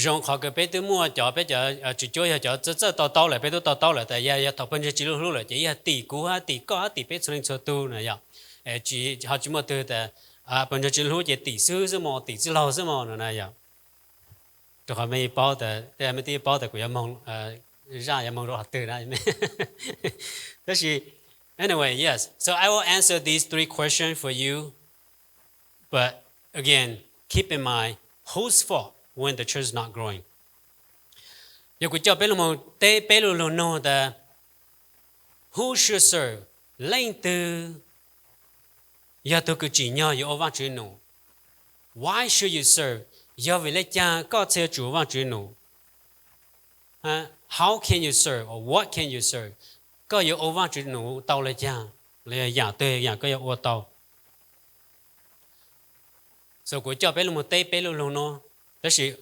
Zoo qhov kws peb twb muaj cov, peb cov tswv cuab yog cov txawj txawj to taub lawm, peb twb to taub lawm tas yog, yog thaum pawg ntseeg tsis lug hlub lawm ces yog tim kuv hab tim koj hab tim peb txhua leej txhua tug no yog. Tsis, ho tsis muaj tug tas pawg ntseeg tsis lug hlub ces tim xib hwb xwb mog, tim txwj laug xwb mog no na yog. Rau qhov mej paub tas, tej mej twb paub tas kuv yuav moog, zaj yuav moog rau qhov twg na. Tab sis, anyway, yes. So I will answer these three questions for you. But again, keep in mind, whose fault when the church is not growing? Yog kuv coj peb lug moog teb peb lug lug nug tas, who should serve? Leej twg yog tug kws tsim nyog yuav ua Vaajtswv num? Why should you serve? Yog vim le caag koj txhaj yuav tsum ua Vaajtswv num? How can you serve or what can you serve? Koj yuav ua Vaajtswv num tau le caag? Los yog yaam twg yaam koj yuav ua tau? So kuv coj peb lug moog teb peb lug lug nug, tab sis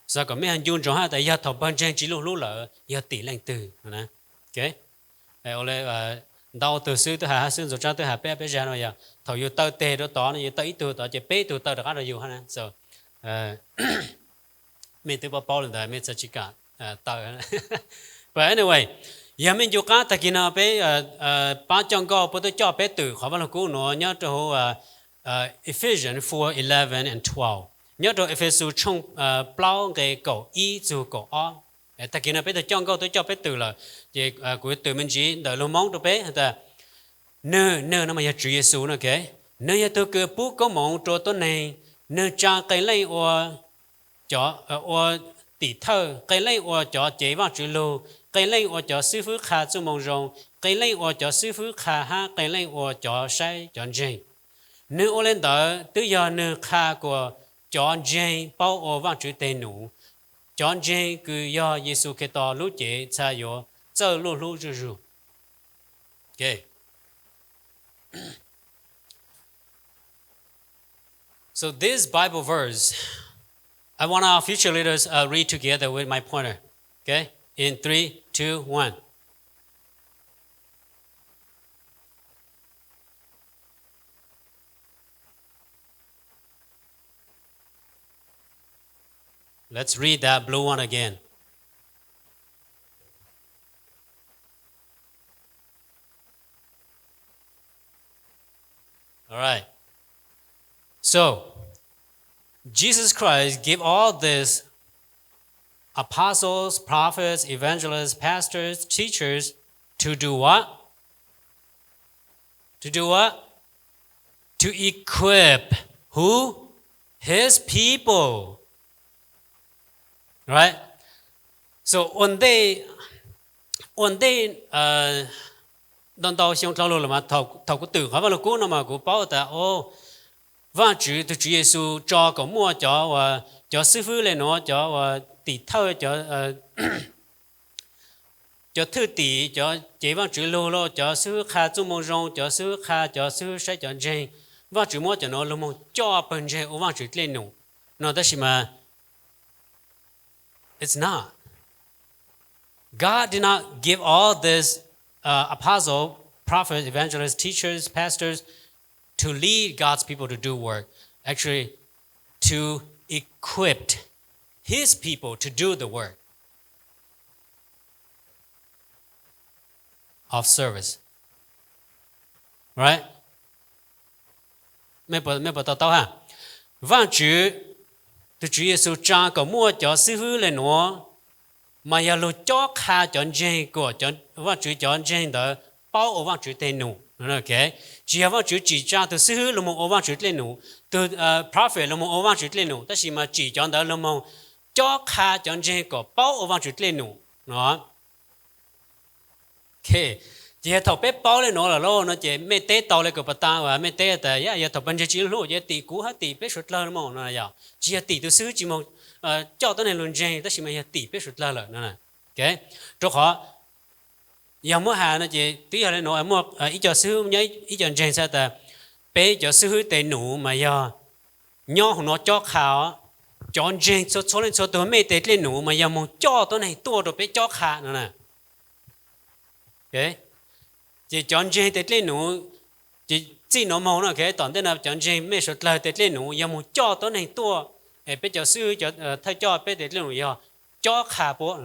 xav kom mej ho ncu ntsoov hab tas yog thaum pawg ntseeg tsis lug hlub lawm yog tim leej twg. Ua le ntau tug xwb twb has hab xwb, Ntxoov Tsab twb has peb peb zag no yog thaum yug taw teg rau tod no yug taw ib tug tod ces peb tug taw rov qab rau yug hab na. So mej twb paub paub le ntawd mej txhaj tsis kam taw. But anyway, yog mej ncu qab tag kis no peb pab coj nkauj puab twb coj peb twm qhov Vaaj Lug Kub nuav nyob rau huv Ephesians four eleven and twelve, nyob rau Efexus tshooj plaub nqe kaum ib txug kaum ob. Tag kis no peb tug coj nkauj twb coj peb twm lawm, ces kuv twm me ntsis ntawm lug Moob rau peb tas, nwg, nwg no mas yog Tswv Yexus no, nwg yog tug kws pub koob moov rua tuab neeg, nwg tsa qee leej ua, ua tim thawj, qee leej ua cov cev Vaajtswv lug, qee leej ua cov xib fwb qha txuj moo zoo, qee leej ua cov xib fwb qha hab qee leej ua cov saib cov ntseeg. Nwg ua le ntawd twb yog nwg qha kuas cov ntseeg paub ua Vaajtswv teg num, cov ntseeg kws yog Yexus Khetos lub cev txhaj yuav txawj luaj hlub zuj zug. So this Bible verse, I want our future leaders uh, read together with my pointer. Okay? In three, two, one. Let's read that blue one again. All right. So, Jesus Christ gave all this apostles, prophets, evangelists, pastors, teachers to do what? To do what? To equip who? His people. Right? So, ua ntej, ua ntej ntau ntau xyoo dlhau lug lawm mas thaum kuv twm qhov Vaaj Lug Kub no mas kuv paub tas, o, Vaajtswv tug Tswv Yexus tso kom muaj cov, cov xib fwb le nuav, cov uas tim thawj, cov thwj tim, cov cev Vaajtswv lug, cov xib fwb qha txuj moo zoo, cov xib fwb qha, cov xib fwb saib cov ntseeg. Vaajtswv muab cov nuav lug moog coj pawg ntseeg ua Vaajtswv dlej num no, tab sis mas it's not. God did not give all this uh, apostle, prophets, evangelists, teachers, pastors to lead God's people to do work. Actually, to equip his people to do the work of service. Right? Mej puas to taub hab? Vaajtswv, tug Tswv Yexus tsa kom muaj cov xib fwb le nuav, mas yog lug cob qha cov ntseeg kom Vaajtswv cov ntseeg ntawd paub ua Vaajtswv teg num. Tsis yog Vaajtswv tsim tsa tug xib fwb lug moog ua Vaajtswv dlej num, tug prophet lug moog ua Vaajtswv dlej num, tab sis mas tsim cov ntawd lug moog cob qha cov ntseeg kom paub ua Vaajtswv dlej num no. Ces yog thaum peb paub le nuav lawm lauj no ces mej teb tau le kuv pas tas uas mej teb tas yog thaum pawg ntseeg tsis hlub ces tim kuv hab tim peb suav dlawg mog no yog. Tsis yog tim tug xib fwb tsis moog coj tuab neeg lug ntseeg, tab sis mas yog tim peb suav dlawg lawm no. Rau qhov yog muab has no ces twb yog le nuav, muaj ib co xib fwb nyob ib co ntseeg txhais tas peb cov xib fwb teg num mas yog nyob huv nuav cob qha os, cov ntseeg txhua txhua leej txhua tug mej teg dlej num mas yog moog coj tuab neeg tuaj rau peb cob qha no na. Ces cov ntseeg teg dlej num, ces txij nuav moog no tom ntej no cov ntseeg mej suav dlawg teg dlej num yog moog coj tuab neeg tuaj Es peb cov xib hwb cov thawj coj peb tes dej num yog cob qha puab.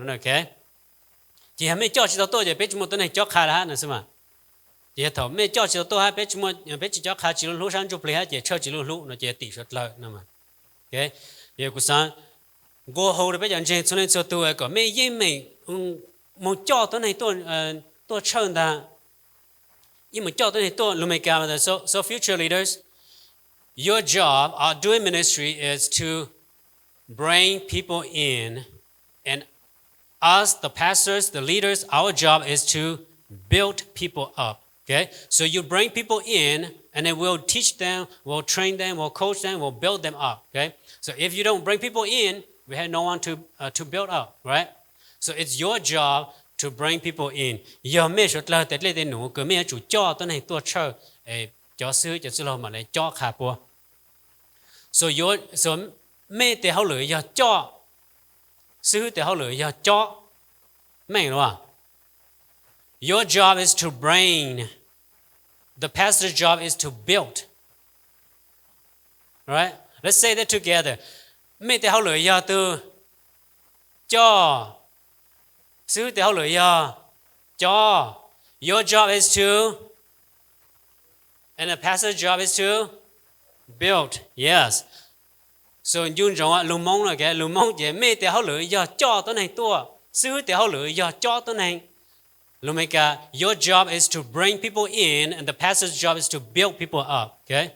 Ces yog mej coj tsis tau tuaj ces peb tsis muaj tuab neeg cob qha lawm hab no xwb mas. Ces yog thaum mej coj tsis tau tuaj hab peb tsis cob qha, tsis lub hlub sab ntsuj plig hab ces tshawj tsis lub hlub no ces tim suav dlawg no. Yog kuv xaav nqua hu rau peb cov ntseeg txhua leej txhua tug kom mej yeej meem moog coj tuab neeg tuaj tshawj ntag, yeej moog coj tuab neeg tuaj lug Amelikas. So future leaders, your job of doing ministry is to bring people in, and us, the pastors, the leaders, our job is to build people up. Okay, so you bring people in, and then we'll teach them, we'll train them, we'll coach them, we'll build them up. Okay, so if you don't bring people in, we have no one to uh, to build up, right? So it's your job to bring people in. Yog mej suav dlawg tes dej tes num kws mej yuav tsum coj tuab neeg tuaj tshawj, cov xib hwb cov txwj laug mam le cob qha puab. So mej tes hauj lwm yog coj, xib hwb tes hauj lwm yog cob, meej lawm. Your job is to bring, the pastor's job is to build. Right? Let's say that together. Mej tes hauj lwm yog tug coj, xib hwb tes hauj lwm yog cob. Your job is to, and the pastor's job is to build. Yes. So ncu ntsoov lug Moob no, lug Moob ces mej tes hauj lwm yog coj tuab neeg tuaj, xib hwb tes hauj lwm yog cob tuab neeg. Lug Amelikas, your job is to bring people in, and the pastor's job is to build people up. Okay?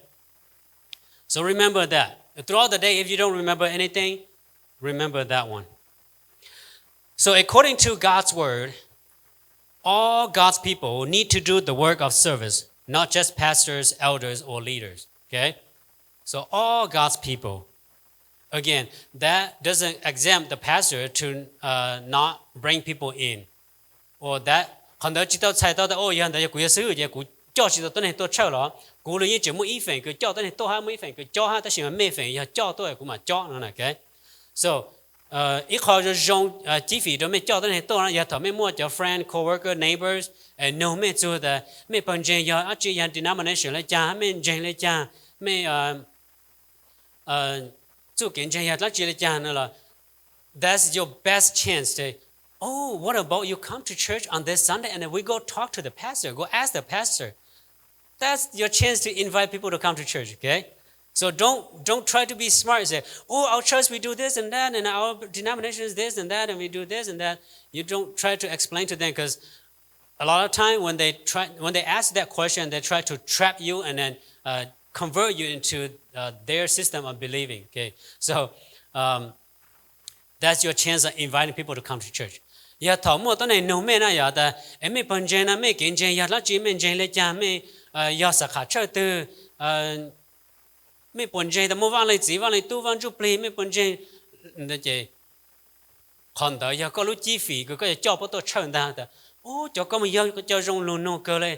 So remember that. Throughout the day, if you don't remember anything, remember that one. So according to God's word, all God's people need to do the work of service, not just pastors, elders, or leaders. Okay? So all God's people. Again, that doesn't exempt the pastor to uh, not bring people in. Or that, qhov ntawd tsis tau txhais tau tas, o, yog ntawd yog kuv yog xib hwb ces kuv coj tsis tau tuab neeg tuaj tshawj los. Kuv los yeej tseem muaj ib feem kws coj tuab neeg tuaj hab muaj ib feem kws cob hab, tab sis mas mej feem yog coj tuaj kuv mam cob no. Okay? So ib qho zoo zoo cib fim rau mej coj tuab neeg tuaj no yog thaum mej muaj cov friend, coworker, neighbors nug mej txug tas mej pawg ntseeg yog dab tsi, yog denomination le caag, mej ntseeg le caag, mej txuj kev ntseeg yog dlaab tsi le caag no los, that's your best chance to, oh, what about you come to church on this Sunday and then we go talk to the pastor, go ask the pastor. That's your chance to invite people to come to church, okay? So don't don't try to be smart and say, oh, our church we do this and that, and our denomination is this and that, and we do this and that. You don't try to explain to them because a lot of time when they try when they ask that question, they try to trap you and then uh, convert you into uh, their system of believing. Okay, so um, that's your chance of inviting people to come to church. Yog thaum muaj tuab neeg nug mej na yog tas es mej pawg ntseeg na mej kev ntseeg yog dlaab tsi, mej ntseeg le caag, mej yog xab qham tshawj twg, mej puas ntseeg tas muaj Vaaj Leej Txiv, Vaaj Leej Tub, Vaaj Ntsuj Plig, mej puas ntseeg, ces qhov ntawd yog koj lub cib fim kws koj yuav coj puab tuaj tshawj ntag tas, ub, cov koj mus yog cov zoo lug nug kawg le,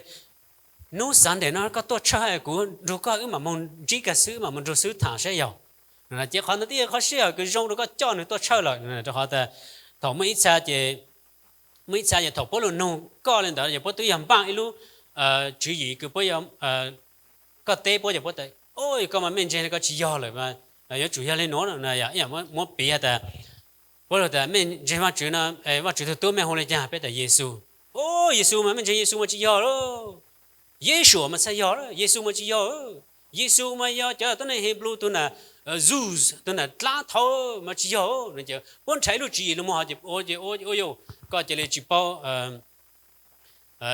nub Sunday no koj tuaj tshawj kuv nrug koj wb mam moog ntsib kag xwb, mam moog nrug xwb tham saib yog. Ces qhov ntawd twb yog qhov sij hawm kws zoo rua koj coj nwg tuaj tshawj lawm, rua qhov tas thaum muaj ib txha ces, muaj ib txha ces thaum puab lug nug koj le ntawd yog puab twb yog npaaj ib lub tswv yim kws puab, koj teb puab ces puab tas, o, koj mas mej ntseeg le koj tsis yog lawm, yuav tsum yog le nuav, ib yam muab piv has tas puab lug tas mej ntseeg Vaajtswv no, Vaajtswv tug tub mej hu le caag, peb tas Yexus. O, Yexus mas mej ntseeg Yexus mas tsis yog lawm. Yeshua mas txhaj yog, Yexus mas tsis yog. Yexus mas yog cov tuab neeg Hebrew tug nam, Zeus tug nam dlaab thau mas tsis yog. Puab nrhav ib lub tswv yim lug moog hov ces ua ces ua, koj cia li tsis paub.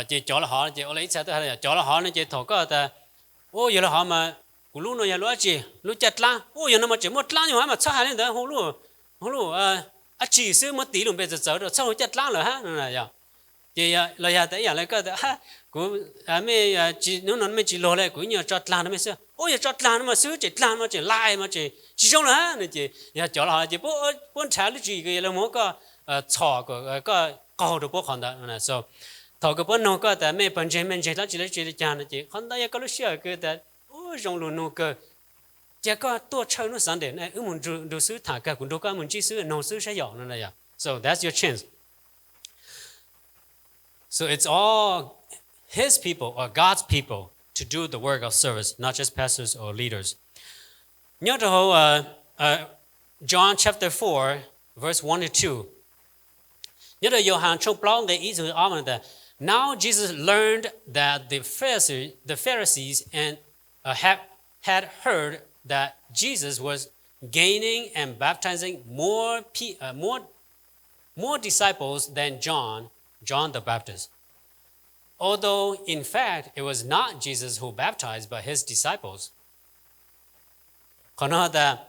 Ces cov lug hov ces ua le ib txha tuaj has cov lug hov no ces thaum koj tas, u, yog lug hov mas kuv lub no yog lub dlaab tsi, lub caj dlaab, u, yog no mas tseem muaj dlaab nyuag hab mas txhob has le ntawd, hu lub, hu lub dlaab tsi xwb, muab tis lub npe txawv txawv rua, txhob hu caj dlaab lawm hab no yog. Ces los yog tas ib yam le koj tas, kuv, mej, hnub no mej tsis luag le, kuv ib nyuag tso dlaag rua mej xwb. U, yog tso dlaag no mas xwb, tseem dlaag no tseem lais mas tseem tsis zoo lawm hab no ces yog cov lug hov ces puab nrhav lub tswv yim kws yuav lug muab koj txhom kom koj qaug rua puab qhov ntawd. So thaum kws puab nug koj tas mej pawg ntseeg, mej ntseeg dlaab tsi dlaab tsi le caag no ces qhov ntawd yog koj lub sij hawm kws tas, u, zoo lug nug kawg, ca koj tuaj tshawj nub Sunday na, wb moog nrug xwb tham kag, kuv nrug koj moog ntsib xwb, nug xwb saib yog no yog. So that's your chance. So it's all his people or God's people to do the work of service, not just pastors or leaders. Nyob rau hauv, uh, uh, John chapter four, verse one to two. Nyob rau Yauhas tshooj plaub nqe ib txog ob mas tias, Now Jesus learned that the Pharisees, the Pharisees and, uh, have, had heard that Jesus was gaining and baptizing more, pe- uh, more, more disciples than John, John the Baptist. Although, in fact, it was not Jesus who baptized, but his disciples. Qhov no tas,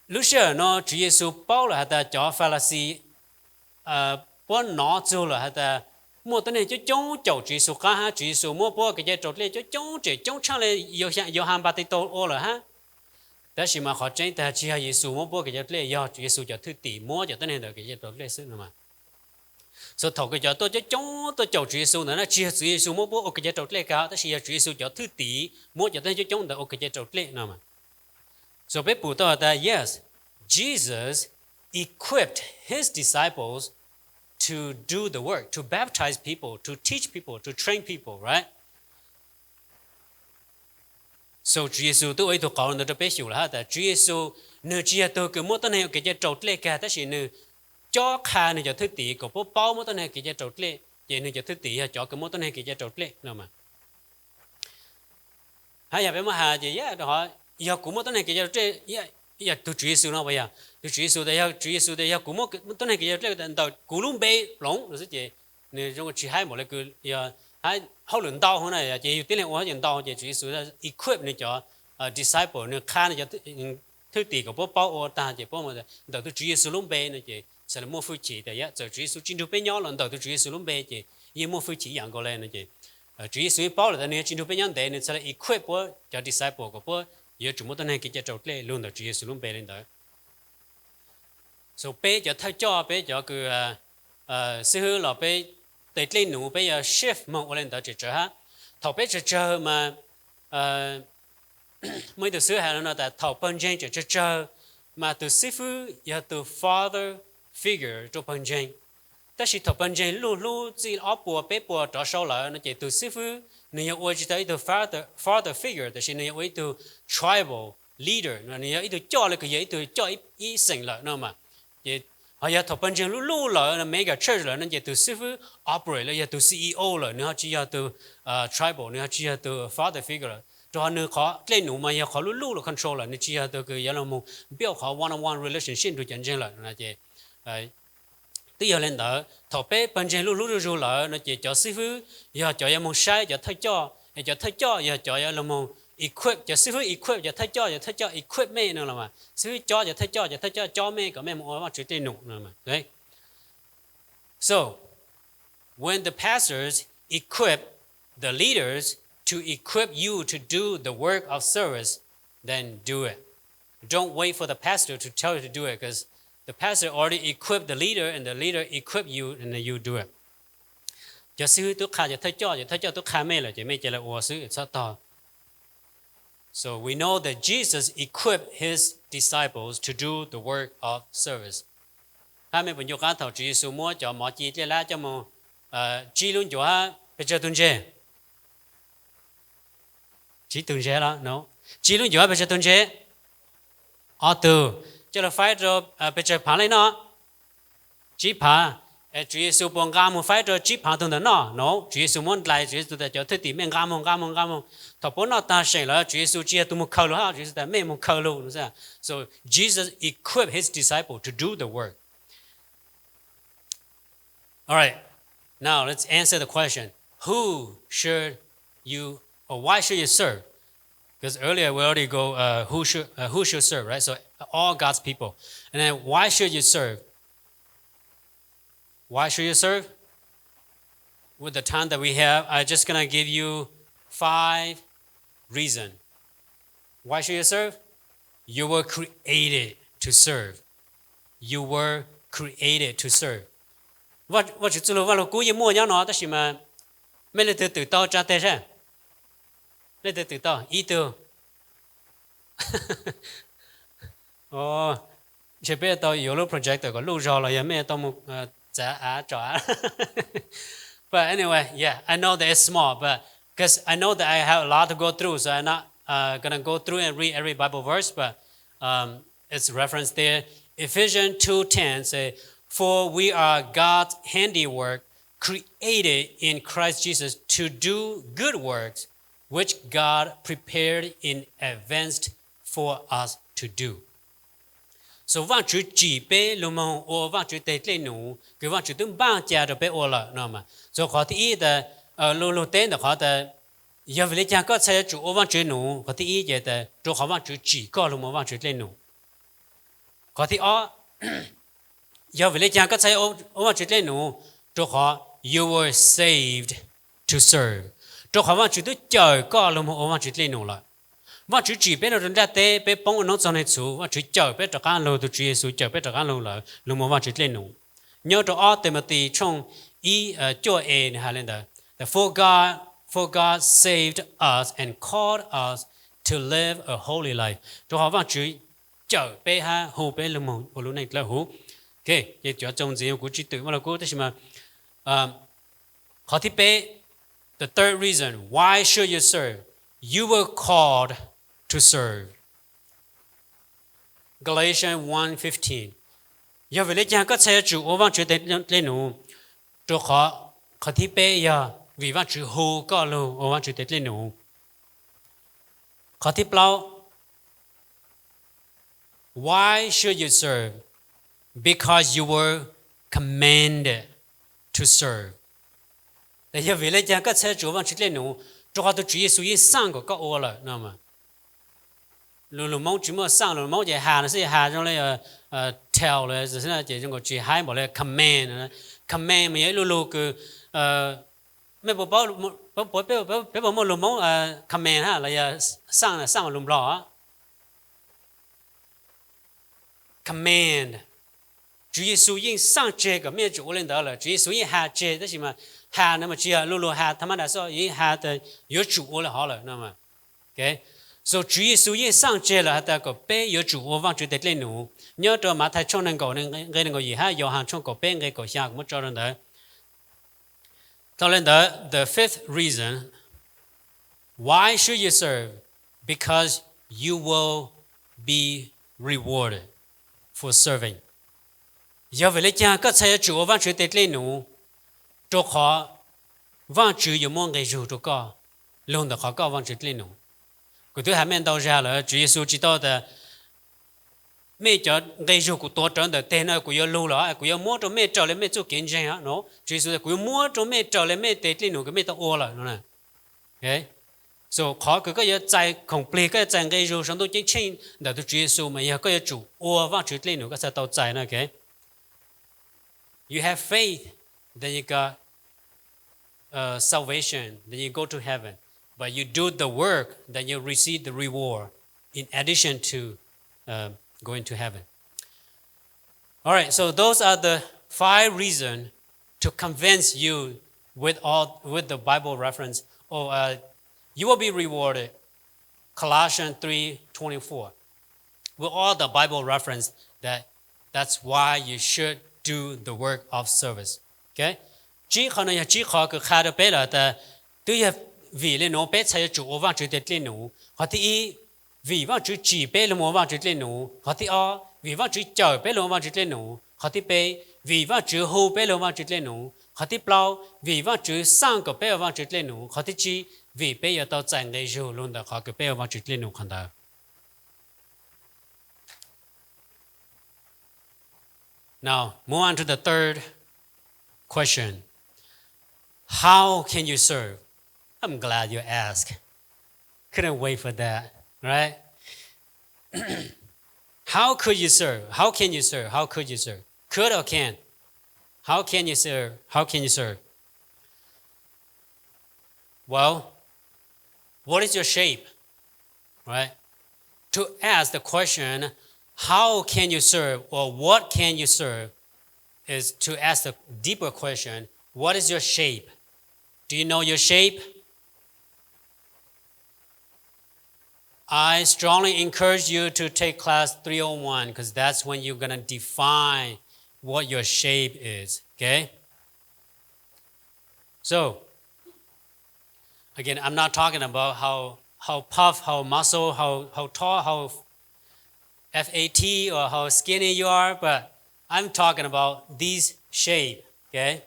lub sij hawm no Tswv Yexus paub lawm has tas cov Falasi puab nov txug lawm has tas muaj tuab neeg coob coob caum Tswv Yexus qab hab Tswv Yexus muab puab ua kev cai raus dlej coob coob tsem coob tshaj le Yauhas Npatitaus ua lawm hab. Tab sis mas qhov tseeb tas tsi yog Yexus muab puab ua kev cai raus dlej, yog Tswv Yexus cov thwj tim muab cov tuab neeg ntawd kev cai raus dlej xwb no mas. So thaum kws cov tuaj coob coob tuaj caum Tswv Yexus ntawd na tsi yog Tswv Yexus muab puab ua kev cai raus dlej kag, tab sis yog Tswv Yexus cov thwj tim muab cov tuab neeg coob coob ntawd ua kev cai raus dlej no mas. So peb pum tau has tas, yes, Jesus equipped his disciples to do the work, to baptize people, to teach people, to train people, right? So Tswv Yexus twb ua ib tug qauv ntawd rau peb xyum lawm hab tas Tswv Yexus nwg tsi yog tug kws muab tuab neeg ua kev cai raus dlej kag, tab sis nwg cob qha nwg cov thwj tim kom puab paub muab tuab neeg kev cai raus dlej, ces nwg cov thwj tim yog cov kws muab tuab neeg kev cai raus dlej no mas. Hab yog peb muab has ces, yog kuv muab tuab neeg kev cai raus dlej, yog tug Tswv Yexus no puas yog? Tug Tswv Yexus tas yog, Tswv Yexus tas yog kuv muab tuab neeg kev cai raus dlej ntawm kuv lub npe ploov no xwb ces nwg zoo tsi haib npaum le kws yog hauj lwm ntau hov na, ces yug tib leeg ua hab ces ntau, ces Tswv Yexus equip nwg cov disciple, nwg qha nwg cov thwj tim kom puab paub ua tag ces puab ntawm tug Tswv Yexus lub npe no ces txhad le muaj hwj chim tas yog txawm Tswv Yexus tsi nrug peb nyob los ntawm tug Tswv Yexus lub npe ces yeej muaj hwj chim ib yam nkaus le no ces Tswv Yexus yeej paub lawm tas nwg yuav tsi nrug peb nyob ntev, nwg txhad le equip puab cov disciple kom puab yuav tsum muab tuab neeg kev cai raus dlej lug ntawm Tswv Yexus lub npe le ntawd. So peb cov thawj coj, peb cov kws xib hwb los peb tes dlej nuv peb yuav shift moog ua le ntawd tsem tsawg hab. Thaum peb tsawg tsawg mas, muaj ib tug xib hwb has no tas thaum pawg ntseeg tseem tsawg tsawg mas tug xib hwb yog tug father figure rua pawg ntseeg. Tab sis thaum pawg ntseeg luj hlub txij ob puas peb puas rov sau lawm no ces tug xib hwb nwg yog ua tsi tau ib tug father figure, tab sis nwg yog ua ib tug tribal leader, nwg yog ib tug coj le kws yog ib tug coj ib xeem lawm no mas. Ces ho yog thaum pawg ntseeg luj luj lawm, mega church lawm no ces tug xib hwb operate le yog tug C E O lawm, nwg ho tsi yog tug tribal, nwg ho tsi yog tug father figure lawm, rua qhov nwg qhov dlej nuv mas yog qhov luj luj lawm, control lawm, nwg tsi yog tug kws yuav lug moog build qhov one on one relationship nrug cov ntseeg lawm no ces twb yog le ntawd thaum peb pawg ntseeg luj hlub zuj zug lawm no ces cov xib hwb yog cov yuav moog saib cov thawj coj, es cov thawj coj yog cov yuav lug moog equip, cov xib hwb equip cov thawj coj, cov thawj coj equip mej no los mas, xib hwb cob cov thawj coj, cov thawj coj cob mej kom mej moog ua Vajtswv dlej num no. So when the pastors equip the leaders to equip you to do the work of service, then do it. Don't wait for the pastor to tell you to do it, because the pastor already equipped the leader, and the leader equipped you, and then you do it. Cov xib hwb tub qha cov thawj coj, cov thawj coj tub qha mej lawm ces mej ca le ua xwb, txhob tog. So we know that Jesus equipped his disciples to do the work of service. Hab mej puas ncu qab thaum Tswv Yexus muab cov mov ci dlej lab coj moog tsib lub ncuav hab pes tsawg tug ntseeg? Tsib tug ntseeg los? Tsib lub ncuav hab pes tsawg tug ntseeg? Ob tug. Coj lug faib rua pes tsawg phaav leej noj? Tsib phaav. Es Tswv Yexus puas nqa moog faib rua tsib phaav tug ntawd noj? No, Tswv Yexus muab dlais, Tswv Yexus tas cov thwj tim mej nqa moog, nqa moog, nqa moog. Thaum puab noj taag seem lawm Tswv Yexus tsis yog tug moog khaws lug hab, Tswv Yexus tas mej moog khaws lug no. So Jesus equipped his disciple to do the work. All right, now let's answer the question, who should you, or why should you serve? Because earlier we already go, uh, who should, uh, who should serve, right? So all God's people. And then why should you serve? Why should you serve? With the time that we have, I'm just gonna give you five reasons. Why should you serve? You were created to serve. You were created to serve. Vajtswv txuj lug Vajluskub yeej muaj nyob no, tab sis mas mej leej twg twm tau tsa teg saib? Leej twg twm tau? Ib tug. Ntshe peb tau yuav lub projector kom luj zog los yog mej tau mus txav av tso av. But anyway, yeah, I know that it's small, but because I know that I have a lot to go through, so I'm not uh, gonna go through and read every Bible verse, but um, It's referenced there. Ephesians two ten say, "For we are God's handiwork, created in Christ Jesus to do good works, which God prepared in advance for us to do." So Vajtswv tsim peb lug moog ua Vajtswv teg dlej num kws Vajtswv twb npaaj ca rua peb ua lawm no mas. So qhov thib ib tas, lug lug teb ntawm qhov tas, yog vim le caag koj txhaj yuav tsum ua Vajtswv num? Qhov thib ib ces tas rua qhov Vajtswv tsim koj lug moog ua Vajtswv dlej num. Qhov thib ob, yog vim le caag koj txhaj yuav ua Vajtswv dlej num? Rua qhov you were saved to serve, rua qhov Vajtswv twb cawm koj lug moog ua Vajtswv dlej num lawm. Vajtswv tsim peb lug rua nplaj teb, peb poob ua noob txog neeg txhuv, Vajtswv cawm peb rov qaab lug, tug Tswv Yexus cawm peb rov qaab lug lawm lug moog ua Vajtswv dlej num. Nyob rua ob Timothy tshooj ib, cuaj e nwg has le ntawd, that for God, for God saved us and called us to live a holy life. Rua qhov Vajtswv cawm peb hab hu peb lug moog ua lub neej dlawb huv. Ok, ces cov txuas ntxiv kuv tsi twm maj lug kub, tab sis mas qhov thib peb, the third reason, why should you serve? You were called to serve. Galatians one fifteen. Yog vim le caag koj txhaj yuav tsum ua Vajtswv teg dlej num? Rua qhov, qhov thib peb yog vim Vajtswv hu koj lug ua Vajtswv teg dlej num. Qhov thib plaub, why should you serve? Because you were commanded to serve. Yog vim le caag koj txhaj yuav tsum ua Vajtswv dlej num? Rua qhov tug Tswv Yexus yeej xaaj kom koj ua lawm no. Lug lug Moob tsi muaj xaaj, lug lug Moob ces has no xwb, has zoo le tell lawm xwb, ces zoo nkaus tsi haib npaum le command. Command mas yog ib lub lug kws, mej puas, peb puas muaj lug Moob command hab los yog xaaj, xaaj lug Nplog? Command. Tswv Yexus yeej xaaj tseg kom mej yuav tsum ua le ntawd lawm, Tswv Yexus yeej has tseg, tab sis mas has no mas tsi yog lub lug has tham ma das xwb, yeej has tas yuav tsum ua le hov lawm no. So Tswv Yexus yeej xaaj tseg lawm has tas kom peb yuav tsum ua Vajtswv teg dlej num. Nyob rua Mathais tshooj neeg nkaum nqe neeg nkaum yim hab Yauhas tshooj kaum peb nqe kaum xyaa kuv muab tso rua ntawd. Thaus le ntawd, the fifth reason, why should you serve? Because you will be rewarded for serving. Yog vim le caag koj txhaj yuav tsum ua Vajtswv teg dlej num? Rua qhov Vajtswv yuav muab nqe zug rua koj lug ntawm qhov koj ua Vajtswv dlej num. Kuv twb has mej ntau zag lawm, Tswv Yexus tsi tau tas mej cov nqe zug kuv tuav rawv ntawm teg no kuv yuav lug lawm, kuv yuav muab rua mej raws le mej txuj kev ntseeg no. Tswv Yexus tas kuv yuav muab rua mej raws le mej teg dlej num kws mej tau ua lawm no. So qhov kws koj yuav txais khoom plig, koj yuav txais nqe zug sau ntuj ceeb tsheej ntawm tug Tswv Yexus mas yog koj yuav tsum ua Vajtswv dlej num koj txhaj tau txais no. You have faith, then you got salvation, then you go to heaven. But you do the work, then you receive the reward in addition to going to heaven. All right, so those are the five reasons to convince you with all, with the Bible reference, or you will be rewarded. Colossians three twenty-four. With all the Bible reference that that's why you should do the work of service. Okay? Tsib qhov no yog tsib qhov kws qha rau peb lawm tas twb yog vim le nuav peb txhaj yuav tsum ua Vaajtswv teg dlej num. Qhov thib ib, vim Vaajtswv tsim peb lug moog ua Vaajtswv dlej num. Qhov thib ob, vim Vaajtswv cawm peb lug ua Vaajtswv dlej num. Qhov thib peb, vim Vaajtswv hu peb lug ua Vaajtswv dlej num. Qhov thib plaub, vim Vaajtswv xaaj kom peb ua Vaajtswv dlej num. Qhov thib tsib, vim peb yuav tau txais nqe zug lug ntawm qhov kws peb ua Vaajtswv dlej num qhov ntawd. Now, move on to the third question. How can you serve? I'm glad you asked. Couldn't wait for that, right? How could you serve? How can you serve? How could you serve? Could or can? How can you serve? How can you serve? Well, what is your shape? Right? To ask the question, how can you serve or what can you serve, is to ask the deeper question, what is your shape? Do you know your shape? I strongly encourage you to take class three oh one because that's when you're going to define what your shape is, okay? So, again, I'm not talking about how, how puff, how muscle, how, how tall, how, F A T or how skinny you are, but I'm talking about this shape, okay?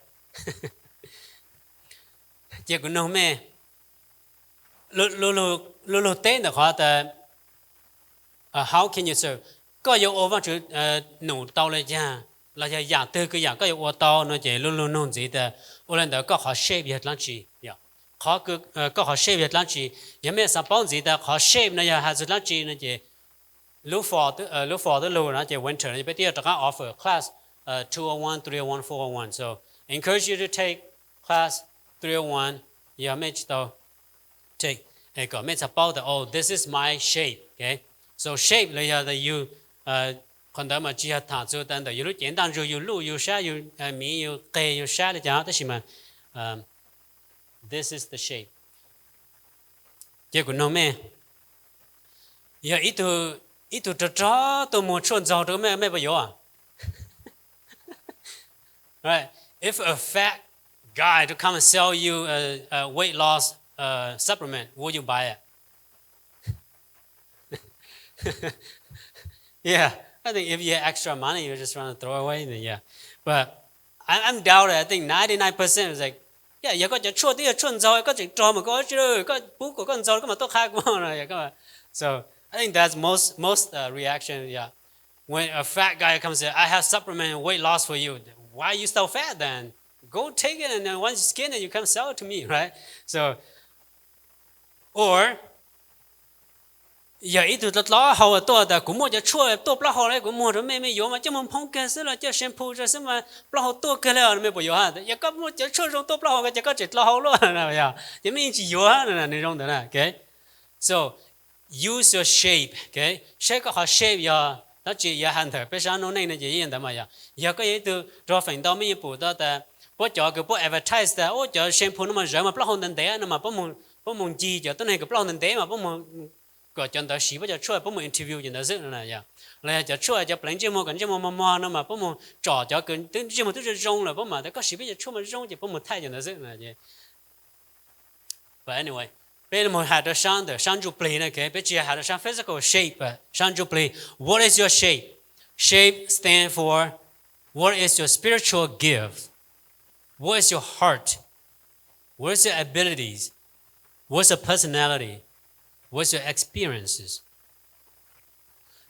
Ces kuv nug mej, lu lug teb ntawm qhov tas, how can you serve? Koj yuav ua Vaajtswv num tau le caag, los yog yaam twg kws yaam koj yuav ua tau no ces lu lug nug ntxiv tas, ua le ntawd koj qhov shape yog dlaab tsi? Koj qhov shape yog dlaab tsi? Yog mej xaav paub ntxiv tas qhov shape no yog has txug dlaab tsi no ces lub fall, lub fall twb lug no ces winter no peb twb yuav rov qaab offer class two oh one, three oh one, four oh one. So encourage you to take class three oh one yog mej tsi tau take, kom mej txhaj paub tas, oh, this is my shape, okay? So shape los yog tas yug, qhov ntawd mas tsi yog thaam txug tas ntawm yug lub cev ntaj ntsug, yug luj yug sab, yug miv yug qeg yug sab le caag, tab sis mas this is the shape. Ces kuv nug mej, yog ib tug rog rog tuaj muag tshuaj ntxaug rau mej, mej puas yuav? If a fat guy to come and sell you a weight loss supplement, would you buy it? Yeah, I think if you have extra money, you just want to throw away, then yeah. But I, I'm doubted. I think ninety-nine percent is like, yeah, yog koj cov tshuaj twb yog tshuaj ntxaug, koj tseem rog mas koj ua dlaab tsi, koj pub kom koj ntxaug koj mam tuaj qha kuv no. So I think that's most, most reaction, yeah. When a fat guy comes and says, I have supplement weight loss for you. Why are you so fat then? Go take it, and then once you skin it, you come sell it to me, right? So, or yog ib tug dlov dlov hau tuaj tas kuv muaj cov tshuaj tuaj plaub hau le, kuv muag rau mej, mej yuav mas coj moog phoob kag xwb los coj shampoo rau xwb mas plaub hau tuaj kag le, mej puas yuav? Yog koj muaj cov tshuaj zoo tuaj plaub hau kag ces koj tseem dlov hau luaj, ces mej yeej tsis yuav, nwg zoo ntawd na. So use your shape, saib koj qhov shape yog dlaab tsi. Yog has ntawm peb sab noob neej no ces yeej ntawd mas yog, yog koj yog ib tug rog feem ntau, mej yeej pum tau tas puab cov kws puab advertise tas, ua cov shampoo no mas zawv mas plaub hau ntev ntev no mas puab moog ncig cov tuab neeg kws plaub hau ntev ntev mas puab moog, kom cov ntawd siv puab cov tshuaj, puab moog interview cov ntawd xwb no. Los yog cov tshuaj cov pleev ntsej muag kom ntsej muag mog mog no mas puab moog tsom cov kws ntsej muag twb zoo zoo lawm, puab mas tas koj siv peb cov tshuaj mas zoo ces puab moog thaij cov ntawd xwb no. But anyway, peb moog has rau sab ntawm sab ntsuj plig no, peb tsi has rau sab physical shape, sab ntsuj plig. What is your shape? Shape stand for what is your spiritual gift? What is your heart? What is your abilities? What's your personality? What's your experiences?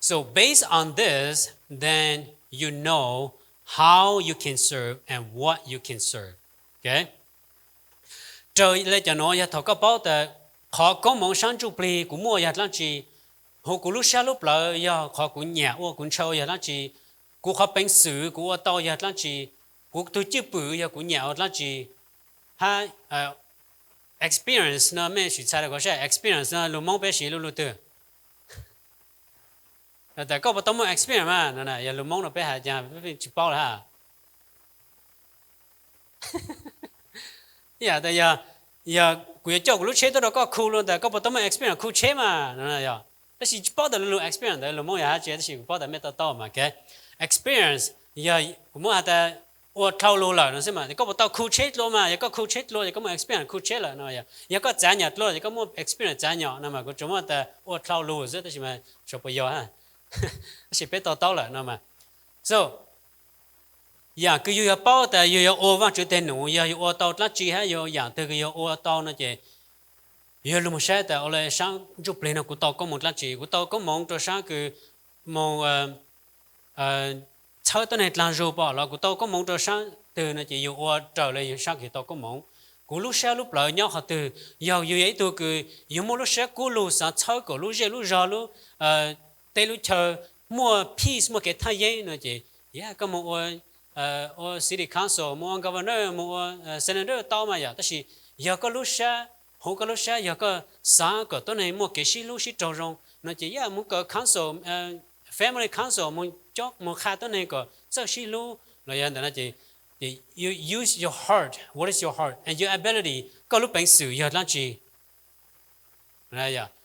So based on this, then you know how you can serve and what you can serve. Okay? Raws le cov nuav yog thaum koj paub tas qhov koob moov sab ntsuj plig kuv muaj yog dlaab tsi, huv kuv lub sab lub plawv yog qhov kuv nyam ua kuv ntshaw ua yog dlaab tsi, kuv qhov peev xwm kuv ua tau yog dlaab tsi, kuv tug cwj pwm yog kuv nyam ua dlaab tsi, hab experience no mej sim txhais rau kuv saib, experience no lug Moob peb siv lub lub twg? Tas koj puas tau muaj experience mas no, yog lug Moob no peb has cas peb tsi paub lawm hab. Ib yam tas yog, yog kuv yuav coj kuv lub tsheb tuaj rau koj khu lug tas koj puas tau muaj experience khu tsheb mas no, tab sis tsi paub tas lug experience ntawd lug Moob yog hab tsi, tab sis kuv paub tas mej tau tau mas. Experience yog kuv muab has tas ua dlhau lug lawm no xwb mas, koj puas tau khu tsheb dlua mas, yog koj khu tsheb dlua ces koj muaj experience khu tsheb lawm no. Yog koj txav nyom dlua ces koj muaj experience txav nyom no mas, kuv tsuas muab tas ua dlhau lug xwb tab sis mas tsuas puas yog, tab sis peb tau taub lawm no mas. So yam kws yug yuav paub tas yug yuav ua Vaajtswv teg num, yog yug ua tau dlaab tsi hab yug yam twg kws yug ua tau no ces yug lug moog saib tas ua le sab ntsuj plig no kuv tau koob moov dlaab tsi, kuv tau koob moov rau sab kws moog txhawb tuab neeg dlaag zug pom los kuv tau koob moov rau sab twg no ces yug ua raws le sab kws tau koob moov. Kuv lub sab lub plawv nyob qhov twg, yog yug yog ib tug kws yug muaj lub sab kub lug xaav txhawb kom lub zej lub zog lub teb lub chaw muaj peace muaj kev thaj yeeb no ces, yog koj moog ua city council, moog ua governor, moog ua senator tau mas yom, tab sis yog koj lub sab, huv koj lub sab yog koj xaav kom tuab neeg muaj kev sib hlub sib raug zoo no ces yog moog kawm council, family council, moog qha tuab neeg kom txawj sib hlub los yog ntawm no ces you use your heart, what is your heart and your ability, koj lub peev xwm yog dlaab tsi.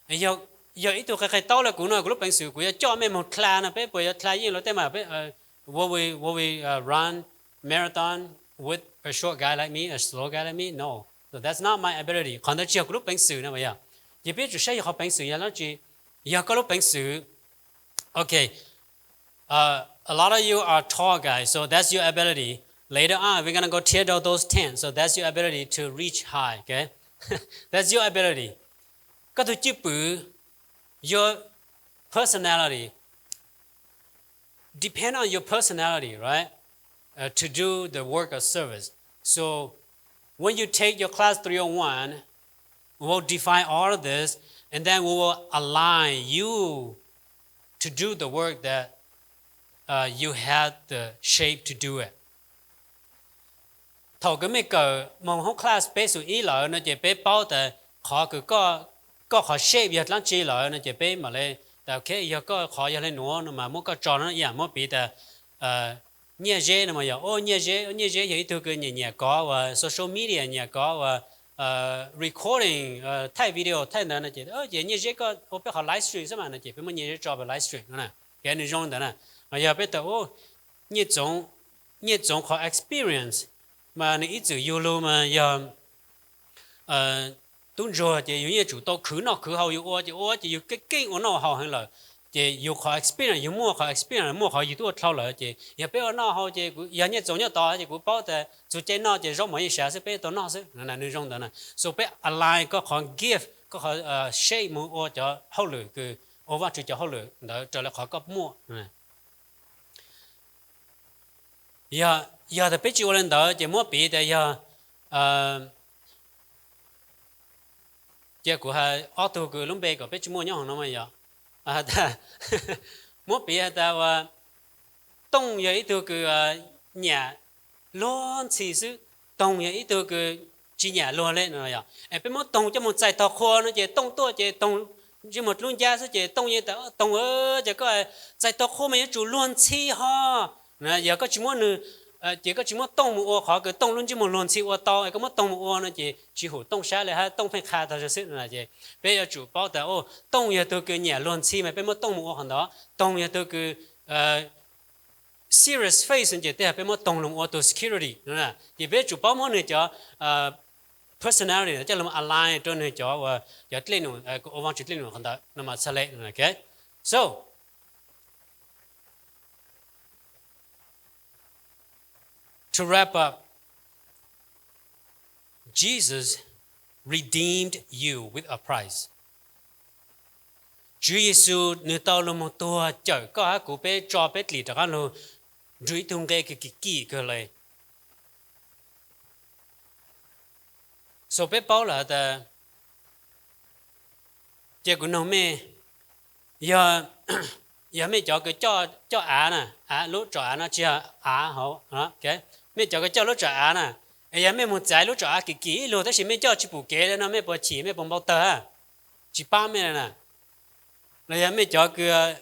Yog ib tug qe qe taub le kuv no, kuv lub peev xwm kuv yuav coj mej moog dlha no, peb puas yuav dlha yeej luag tej mas, will we, will we run marathon with a short guy like me, a slow guy like me? No. So that's not my ability. Qhov ntawd tsi yog kuv lub peev xwm no yog. Ces peb tsum saib yog qhov peev xwm yog dlaab tsi. Yog koj lub peev xwm Okay, uh, a lot of you are tall guys, so that's your ability. Later on, we're gonna go tear down those tents, so that's your ability to reach high, okay? That's your ability. Koj tus cwj pwm, your personality, depend on your personality, right? Uh, to do the work of service. So when you take your class three oh one, we'll define all of this, and then we will align you to do the work that uh, you have the shape to do it. Thaum kws mej kawm moog hoob class peb xus ib lawm no ces peb paub tas qhov kws koj qhov shape yog dlaab tsi lawm no ces peb mam le tas, okay, yog koj qhov yog le nuav no mas muab koj tso no, ib yaam muab piv tas nyiaj zeb no mas yog, o, nyiaj zeb, nyiaj zeb yog ib tug kws nyiam nyiam kov uas social media, nyiam kov uas recording, thaij video thaij ntawd no ces, ces nyiaj zeb koj ua peb qhov live stream xwb mas no ces peb muab nyiaj zeb tso peb live stream no na. Ces nws zoo ntawd na. Yog peb tas, nyiaj txoov qhov experience mas nws ib txwm yug lug mas yog tub ntsuag ces yug yeej tsum tau khwv noj khwv haus, yug ua ces ua ces yug keej keej ua noj haus heev lawm. Ces yug qhov experience, yug muaj qhov experience, muaj qhov yug tub ua dlhau lawm ces yog peb ua noj haus ces yog nyiaj txoov nyob tod ces kuv paub tas txug caij noj ces zaub mov yeej sav xwb, peb tau noj xwb. Nws zoo ntawd na. So peb align koj qhov gift, koj qhov shape moog ua cov hauj lwm kws, ua Vaajtswv cov hauj lwm ntawd raws le qhov koj muaj. Yog tas peb tsi ua le ntawd ces muab piv tas yog, cia kuv has ob tug kws lub npe kom peb tsi muaj nyob hauv no mas yog, muab piv has tas uas Tooj yog ib tug kws nyiam luag ntxhi xwb, Tooj yog ib tug kws tsi nyiam luag le no yog. Es peb muab Tooj coj moog txais tog qhua no ces Tooj tuaj ces Tooj ntsej muag dlub ncab xwb ces Tooj yeej tas, Tooj, ces koj txais tog qhua mas yuav tsum luag ntxhi ho. Yog koj tsi muab nwg, ces koj tsi muab Tooj moog ua qhov kws Tooj lub ntsej muag luag ntxhi ua tau, koj muab Tooj moog ua no ces tsi hum Tooj sab le hab, Tooj pheej qha tog xwb no ces peb yuav tsum paub tas, Tooj yog tug kws nyiam luag ntxhi mas peb muab Tooj moog ua qhov ntawd. Tooj yog tug kws serious face ces tej zag peb muab Tooj lug ua tug security no. Ces peb yuav tsum paub muab nwg cov personality coj lug align rua nwg cov, cov dlej num, ua Vaajtswv dlej num qhov ntawd no mas txhaj le. So to wrap up, Jesus redeemed you with a price. Tswv Yexus nws tau lug moog tuag cawm koj hab kuv, peb tso peb dlim rov qaab lug nrug ib tug nqe kws kim kim kawg le. So peb paub lawm has tas, cia kuv noog mej, yog, yog mej cov kws coj av na, av lub tsov av no tsi yog av hauv, mej cov kws coj lub tsov av na, es yog mej moog txaiv lub tsov av kim kim ib lug tab sis mej coj tsi pum kev le no mej puas chim, mej puas npau tawg hab? Tsi paab mej le na. Los yog mej cov kws,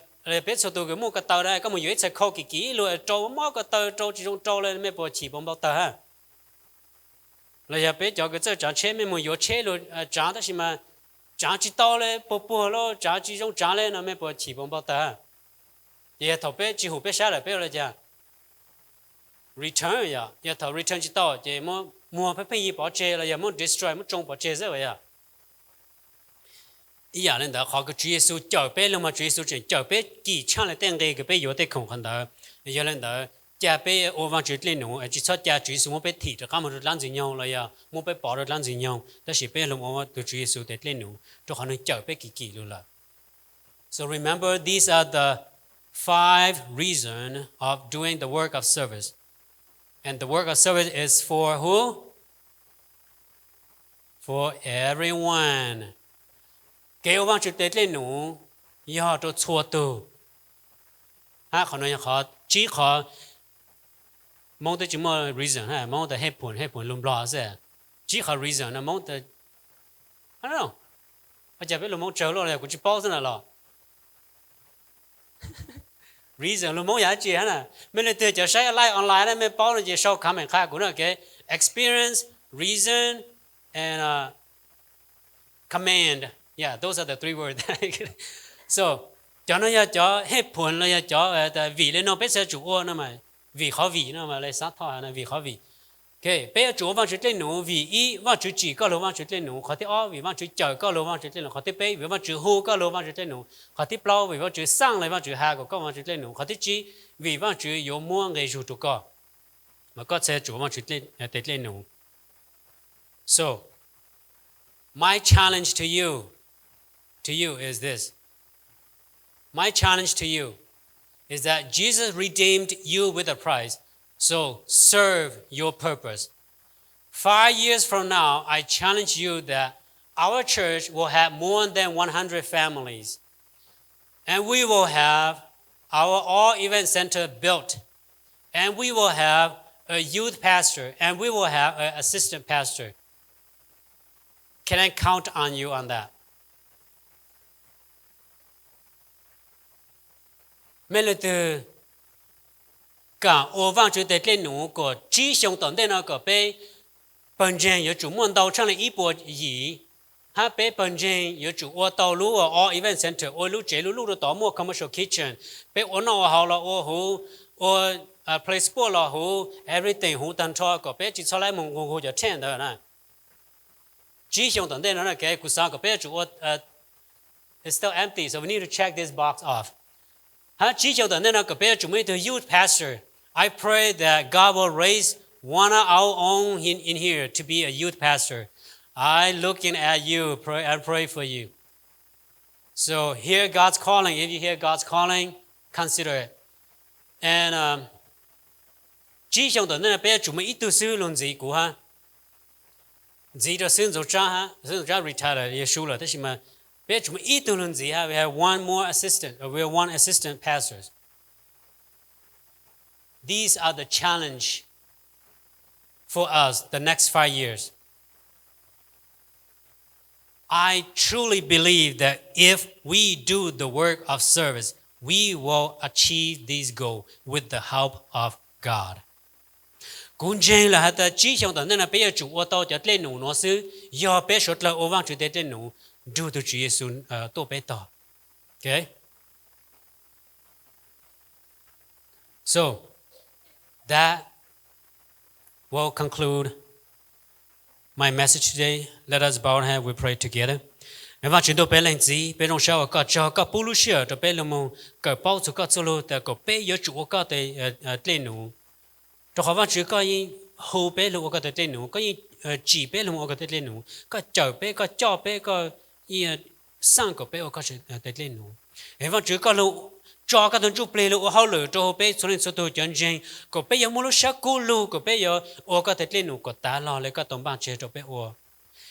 peb txhua tug kws muaj ko taw na, koj moog yuav ib txhais khau kim kim ib lug rau mob ko taw rau tsi zoo rau le, mej puas chim puas npau tawg hab? Los yog peb cov kws txawj tsaav tsheb, mej moog yuav tsheb lug tsaav tab sis mas tsaav tsi tau le, puag puag lawm tsaav tsi zoo tsaav le no mej puas chim puas npau tawg hab? Ces yog thaum peb tsi hum peb sab lawm peb ua le caag? Return yog, yog thaum return tsi tau ces muab muag pheej pheej yig pov tseg los yog muab destroy, muab tsoo pov tseg xwb yog. Ib yam le ntawd qhov kws Tswv Yexus cawm peb lug mas Tswv Yexus tseem cawm peb kim tshaaj le tej nqe kws peb yuav tej khoom qhov ntawd. Yog le ntawd ca peb ua Vaajtswv dlej num, tsi txhob ca Tswv Yexus muab peb thim rov qaab moog rua dlaab ntxwg nyoog los yog muab peb pov rua dlaab ntxwg nyoog, tab sis peb lug ua tug Tswv Yexus tes dlej num rua qhov nwg cawm peb kim kim lug lawm. So remember, these are the five reasons of doing the work of service. And the work of service is for who? For everyone. Kev ua Vaajtswv tes dlej num yog rua txhua tug. Hab qhov no yog qhov, tsib qhov, Moob twb tsi muaj reason, Moob tas hej phuam, hej phuam lug Nplog xwb. Tsib qhov reason no Moob tas, ua cas peb lug Moob tsawg luaj los yog kuv tsi paub xwb na los? Reason lug Moob yog dab tsi hab na? Mej leej twg cov saib live online na mej paub no ces sau comment qha kuv na, okay? Experience, reason, and command. Yeah, those are the three words. So cov no yog cov hej phuam los yog cov vim le no peb txhaj tsum ua no mas, vim qhov vim no mas le xav thoj na, vim qhov vim. Peb yuav tsum ua Vajtswv dej num vim ib, Vajtswv tsim koj lug Vajtswv dej num. Qhov thib ob, vim Vajtswv cawm koj lug Vajtswv dej num. Qhov thib peb, vim Vajtswv hu koj lug Vajtswv dej num. Qhov thib plaub, vim Vajtswv xaaj le Vajtswv has kom koj Vajtswv dej num. Qhov thib tsib, vim Vajtswv yuav muab nqe zug rua koj, mas koj txhaj tsum ua Vajtswv tes dej num. So, my challenge to you, to you is this. My challenge to you is that Jesus redeemed you with a price, so serve your purpose. Five years from now, I challenge you that our church will have more than one hundred families, and we will have our all event center built, and we will have a youth pastor, and we will have an assistant pastor. Can I count on you on that? Mej leej twg kam ua Vajtswv tes dej num kom tsib xyoo tom ntej no kom peb pawg ntseeg yuav tsum muaj ntau tshaj le ib puas yim, hab peb pawg ntseeg yuav tsum ua tau lub ua event center, ua lub tsev lub luj rua tod, muaj commercial kitchen, peb ua noj ua haus los ua huv, ua play sport los huv, everything huv tag nrho kom peb tsi txhob laib moog nqug nqug cov tent ntawd na. Tsib xyoo tom ntej no, kuv xaav kom peb yuav tsum ua, it's still empty, so we need to check this box off. Hab tsib xyoo tom ntej no kom peb yuav tsum muaj ib tug youth pastor. I pray that God will raise one of our own in, in here to be a youth pastor. I looking at you, pray, I pray for you. So hear God's calling. If you hear God's calling, consider it. And, um, tsib xyoo tom ntej no peb yuav tsum muaj ib tug xib hwb lug ntxiv kuv hab, ntxiv rua xib hwb Ntxoov Tsab, xib hwb Ntxoov Tsab retire lawm, yog su lawm, tab sis mas peb yuav tsum muaj ib tug lug ntxiv hab. We have one more assistant, or we have one assistant pastors. These are the challenge for us the next five years. I truly believe that if we do the work of service, we will achieve this goal with the help of God. Kuv ntseeg lawm has tas tsib xyoo tom ntej no peb yuav tsum ua tau cov dej num nuav xwb, yog peb suav dlawg ua Vaajtswv tes dej num nrug tug Tswv Yexus tuaj peb tog. So, that will conclude my message today. Let us bow our head, we pray together. Vaajtswv ntuj, peb leej txiv, peb zoo sab ua koj tsaug koj pub lub sij hawm rau peb lug moog kawm paub txug koj txuj lug tas kom peb yuav tsum ua koj tes dej num. Rau qhov Vaajtswv koj yeej hu peb lug ua koj tes dej num, koj yeej tsim peb lug ua koj tes dej num, koj cawm peb, koj coj peb, koj yeej xaaj kom peb ua koj tes dej num. Es Vaajtswv koj lug tso koj tug ntsuj plig lug ua hauj lwm rau huv peb txhua leej txhua tug cov ntseeg kom peb yuav muaj lub sab kub lug kom peb yuav ua koj tes dej num kom tav log le koj tau npaj tseg rau peb ua.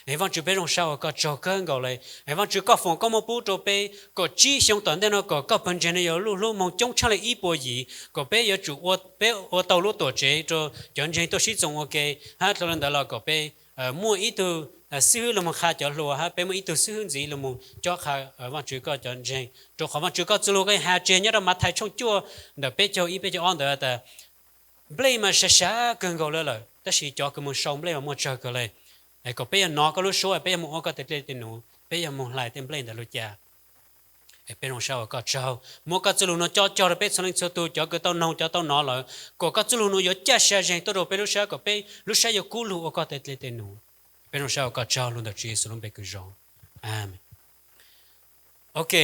Es Vaajtswv peb zoo sab ua koj tsaug kawg nkaus le. Es Vaajtswv koj foom koj muab pub rau peb kom tsib xyoo tom ntej no kom koj pawg ntseeg no yuav lub hlub moog coob tshaj le ib puas yim, kom peb yuav tsum ua, peb ua tau lub tuam tsev rau cov ntseeg tuaj sib txoos ua ke, hab dlhau le ntawd los kom peb muaj ib tug xib hwb lug moog qha cov hluas, hab peb muaj ib tug xib hwb ntxiv lug moog cob qha Vaajtswv koj cov ntseeg. Rau qhov Vaajtswv koj txuj lug koj has tseg nyob rau Mathais tshooj cuaj ntawm peb caug ib peb caug ob ntawd tas nplej mas sab sab kawg nkaus le lawm, tab sis cov kws moog sau nplej mas muaj tsawg kawg le. Es kom peb yuav nov koj lub suab, peb yuav moog ua koj tes dej num, peb yuav moog hlais tej nplej ntawd lug ca. Es peb zoo sab ua koj tsaug, muab koj txuj lug nuav cob cog rau peb txhua leej txhua tug, cov kws tau noog cov tau nov lawm, kom koj txuj lug nuav yuav caj sa zeeg tuaj rau peb lub sab kom peb lub sab yuav kub lug ua koj tes dej num. Peb zoo sab ua koj tsaug lug ntawm Tswv Yexus lub npe kws zoo. Amees. Ok,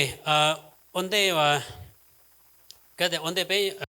ua ntej, ua ntej peb